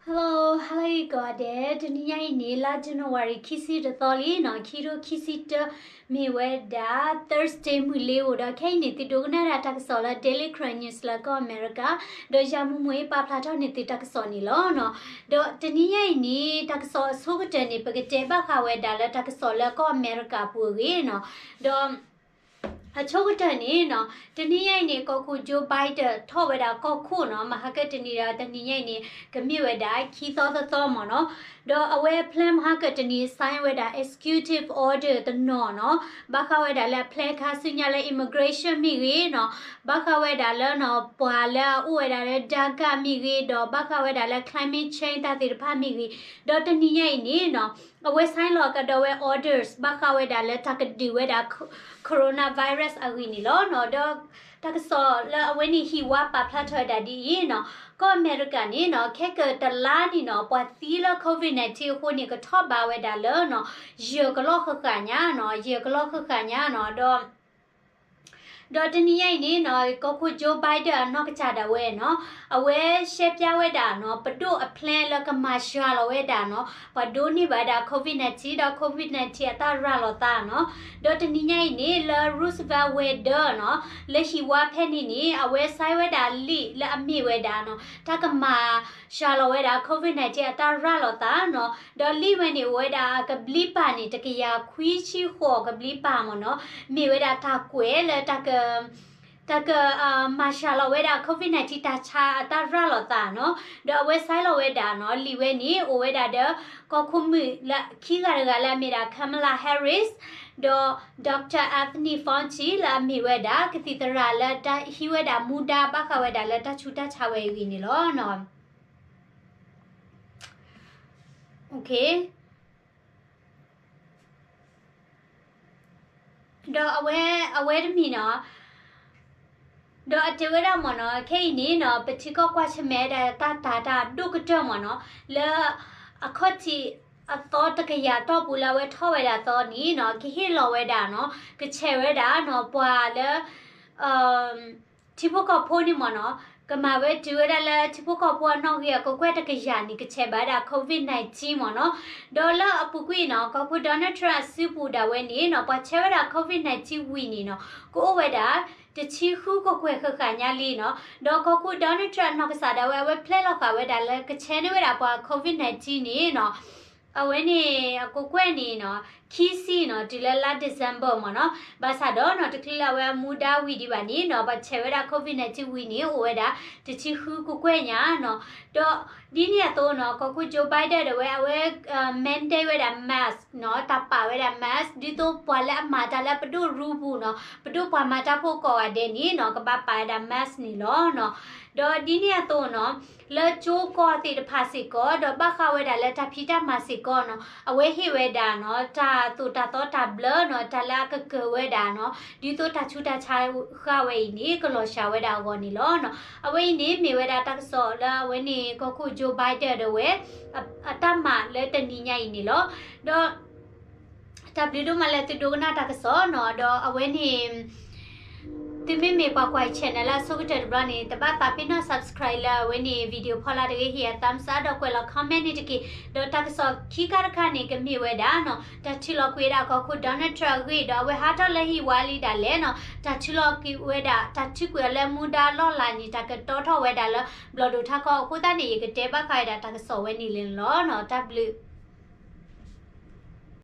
Hello, hello ဂ့ၤကိးဂၤဒဲး, တနံၤညါအံၤန့ၣ် လါ January ခံဆံတသီလံနီၤ, ခံထိခံဆံတၢ မ့ၢ်ဝဲဒၣ် Thursday မုၢ်လ့ၤဧိၤဒီး ခဲအံၤန့ၣ် သုဒိကနၣ်ဒၣ်တၢ်ကစီၣ်လၢ Daily Karen News လၢကီၢ်အမဲရကၤ, ဒီးယၤမူမူအံၤပာ်ဖျါထီၣ်န့ၢ်သုတၢ်ကစီၣ်န့ၣ်လီၤနီၤ. ဒီးတနံၤညါအံၤန့ၣ် တၢ်ကစီၣ်အဆိကတၢၢ်န့ၣ် ပကတဲဘၣ်ဃးဝဲဒၣ်လၢတၢ်ကစီၣ်လၢကီၢ်အမဲရကၤအပူၤအဂ့ၢ်နီၤ. ဒီး အဆိကတၢၢ်န့ၣ်နီၤ, တနံၤညါအံၤန့ၣ် ကီၢ်ခိၣ် Joe Biden ထီၣ်ဝဲဒၣ်ကီၢ်ခိၣ်နီၤ, မဟါကတနံၤဒီးတနံၤညါအံၤန့ၣ် ကမ့ၢ်ဝဲဒၣ်ခံသီသီသီမ့ၢ်နီၤ. ဒီးအဝဲအ plan မဟါကတနံၤ sign ဝဲဒၣ် executive order တနီၤနီၤ, ဘၣ်ဃးဝဲဒၣ်လၢအ plan ခါဆူညါလၢ immigration မ့ၢ်ဂ့ၤနီၤ, ဘၣ်ဃးဝဲဒၣ်လၢနီၤ ပှၤလၢအအိၣ်ဝဲဒၣ်လၢ DACA မ့ၢ်ဂ့ၤ, ဒီးဘၣ်ဃးဝဲဒၣ်လၢ climate change တၢ်သ့ၣ်တဖၣ်မ့ၢ်ဂ့ၤ, ဒီးတနံၤညါအံၤန့ၣ်နီၤ အဝဲ sign လီၤကဒီးဝဲ orders ဘၣ်ဃးဝဲဒၣ်လၢတၢ်ကဒုးဝဲဒၣ် coronavirus အဂ့ၢ်န့ၣ်လီၤနီၤ. ဒီးတၢ်ကစီၣ်လၢအဝဲန့ၣ်ဟံၣ်ဝါပာ်ဖျါထီၣ်ဝဲဒၣ်ဒ်အံၤနီၤ, ကီၢ်အမဲရကၤန့ၣ်နီၤ ခဲကတလါန့ၣ်နီၤ ပှၤသံလၢ COVID nineteen အဃိန့ၣ် ကထီၣ်ဘးဝဲဒၣ်လၢနီၤ ယဲၢ်ကလီၢ်ဃၣ်ဃၣ်ညါနီၤ, ယဲၢ်ကလီၢ်ဃၣ်ဃၣ်ညါနီၤ, ဒီး ဒီးတနံၤညါအံၤန့ၣ်နီၤ ကီၢ်ခိၣ် Joe Biden အနီၢ်ကစၢ်ဒၣ်ဝဲနီၤ, အဝဲရှဲပျါဝဲဒၣ်နီၤ ပဒိၣ်အ plan လၢကမၤစှၤလီၤဝဲဒၣ်နီၤ ပှၤဒိးန့ၢ်ဘၣ်ဝဲဒၣ် COVID nineteen ဒီး COVID nineteen အတၢ်ရၤလီၤသးနီၤ. ဒီးတနံၤညါအံၤန့ၣ် လၢ Roosevelt ဝဲၤဒၢးနီၤ လၢဟံၣ်ဝါဖဲန့ၣ်န့ၣ် အဝဲ sign ဝဲဒၣ်လံာ်လၢအမ့ၢ်ဝဲဒၣ်နီၤ တၢ်ကမၤစှၤလီၤဝဲဒၣ် COVID nineteen အတၢ်ရၤလီၤသးနီၤ. ဒီးလံာ်ဝဲန့ၣ် အိၣ်ဝဲဒၣ်ကဘျံးပၤန့ၣ် တကယၤခွံဆံဃိးကဘျံးပၤမ့ၢ်နီၤ, မ့ၢ်ဝဲဒၣ်တၢ်ကွဲးလၢတၢ်က တၢ်က မၤစှၤလီၤဝဲဒၣ် COVID nineteen တၢ်ဆါအတၢ်ရၤလီၤသးနီၤ. ဒီးအဝဲ sign လီၤဝဲဒၣ်နီၤ လံာ်ဝဲန့ၣ် အိၣ်ဝဲဒၣ်ဒီး ကီၢ်ခိၣ်မုၣ်လၢခံဂၤတဂၤလၢအမ့ၢ်ဒၣ် Kamala Harris ဒီး Doctor Anthony Fauci လၢအမ့ၢ်ဝဲဒၣ် ကသံၣ်သရၣ်လၢတၢ်ဟံးဝဲဒၣ်မူဒါဘၣ်ဃးဝဲဒၣ်လၢတၢ်ဆူးတၢ်ဆါဝဲအံၤန့ၣ်လီၤ. Okay. ဒီးအဝဲ အဝဲတမံၤနီၤ, ဒီးအတဲဝဲဒၣ်မ့ၢ်နီၤ ခဲအံၤန့ၣ်နီၤ ပထံကီၢ်ကွၢ်ဆၢၣ်မဲာ်ဝဲဒၣ်တၢ်တၤတၢ်ဒိၣ်ကတၢၢ်မ့ၢ်နီၤ, လၢအခီၣ်ထံးအသီတကယၤတီၢ်ပူၤလၢအဝဲထီၣ်ဝဲဒၣ်အသီန့ၣ်နီၤ ကဟ့ၣ်လီၤဝဲဒၣ်နီၤ ကဆဲးဝဲဒၣ်နီၤ ပှၤလၢ ထံဖိကီၢ်ဖိန့ၣ်မ့ၢ်နီၤ, ကမၤဝဲတုၤဝဲဒၣ်လၢထံဖိကီၢ်ဖိအနီၣ်ဂံၢ်အကကွဲၢ်တကယၤန့ၣ် ကဆဲးဘၣ်ဝဲဒၣ် COVID nineteen မ့ၢ်နီၤ. ဒီးလၢအပူၤကွံာ်နီၤ ကီၢ်ခိၣ် Donald Trump အစုပူၤဒၣ်ဝဲန့ၣ်နီၤ ပှၤဆဲးဝဲဒၣ် COVID nineteen ဝံၤန့ၣ်နီၤ ကအိၣ်ဝဲဒၣ် တဆံဃုကကွဲၢ်ဃၣ်ဃၣ်ညါလံနီၤ. ဒီးကီၢ်ခိၣ် Donald Trump အနီၢ်ကစၢ်ဒၣ်ဝဲ အဝဲ plan လီၤဃာ်ဝဲဒၣ်လၢကဆဲးန့ၢ်ဝဲဒၣ်ပှၤ COVID nineteen န့ၣ်နီၤ အဝဲန့ၣ် အကကွဲၢ်န့ၣ်နီၤ ခံဆံနီၤ တုၤလၢလါ December မ့ၢ်နီၤ. ဘၣ်ဆၣ်ဒီးနီၤ တချုးလၢအဝဲအမူဒါဝံၤဒံးဘၣ်န့ၣ်နီၤ ပှၤဆဲးဝဲဒၣ် COVID nineteen ဝံၤန့ၣ် အိၣ်ဝဲဒၣ် တဆံဃုကကွဲၢ်ညါနီၤ. ဒီးဒ်န့ၣ်အသိးနီၤ ကီၢ်ခိၣ် Joe Biden ဒၣ်ဝဲ အဝဲ mandate ဝဲဒၣ် mask နီၤ တၢ်ပာ်ဝဲဒၣ် mask ဒ်သိးပှၤလၢအမၤတၢ်လၢပဒိၣ်ရူပူၤနီၤ ပဒိၣ်ပှၤမၤတၢ်ဖိကိးဂၤဒဲးန့ၣ်နီၤ ကဘၣ်ပာ်ဝဲဒၣ် mask န့ၣ်လီၤနီၤ. ဒီးဒ်န့ၣ်အသိးနီၤ လၢကၠိကီၢ်သ့ၣ်တဖၣ်စ့ၢ်ကီး ဒီးဘၣ်ဃးဝဲဒၣ်လၢတၢ်ဖံးတၢ်မၤစ့ၢ်ကီးနီၤ အဝဲဟ့ၣ်ဝဲဒၣ်နီၤ တၢ်သိၣ်တၢ်သီတၢ်ဘျၢနီၤ တၢ်လၢအကကၢၤဝဲဒၣ်နီၤ ဒ်သိးတၢ်ဆူးတၢ်ဆါဃာ်ဝဲအံၤန့ၣ် ကလီၤစှၤဝဲဒၣ်အဂီၢ်န့ၣ်လီၤနီၤ. အဝဲအံၤန့ၣ်မ့ၢ်ဝဲဒၣ်တၢ်ကစီၣ်လၢအဝဲန့ၣ် ကီၢ်ခိၣ် Joe Biden ဒၣ်ဝဲ အတၢ်မၤလၢတနံၤညါအံၤန့ၣ်လီၤ. ဒီး တၢ်ဘျုးဒိၣ်မးလၢသုဒိကနၣ်တၢ်ကစီၣ်နီၤ ဒီးအဝဲန့ၣ် သုမ့မ့ၢ်ပှၤကွၢ်အံၤ channel လၢအဆိကတၢၢ်တဘျီန့ၣ် တဘၣ်သးပ့ၤနီၣ် subscribe လၢအဝဲန့ၣ် video ဖီလာ်တဂ့ၤ ဟ့ၣ်အ thumbs up ဒီးကွဲးလီၤ comment န့ၣ်တက့ၢ်. ဒီးတၢ်ကစီၣ်ခံခါတခါန့ၣ် ကမ့ၢ်ဝဲဒၣ်နီၤ တၢ်ထုးလီၤကွံာ်ဝဲဒၣ်ကီၢ်ခိၣ် Donald Trump အဂ့ၢ် ဒီးအဝဲဟးထီၣ်လၢဟံၣ်ဝါလံဒၣ်လဲာ်နီၤ တၢ်ထုးလီၤကွံာ်ဝဲဒၣ် တၢ်ထုးကွံာ်အီၤလၢမူဒါလီၢ်လၤန့ၣ် တၢ်ကတီထီၣ်ဝဲဒၣ်လၢဘျီၣ်ဒိၣ်ထးခီအဃိသတးန့ၣ် ယကတဲဘၣ်ဃးဝဲဒၣ်တၢ်ကစီၣ်ဝဲန့ၣ်လီၤနီၤ. တၢ်ဘျုး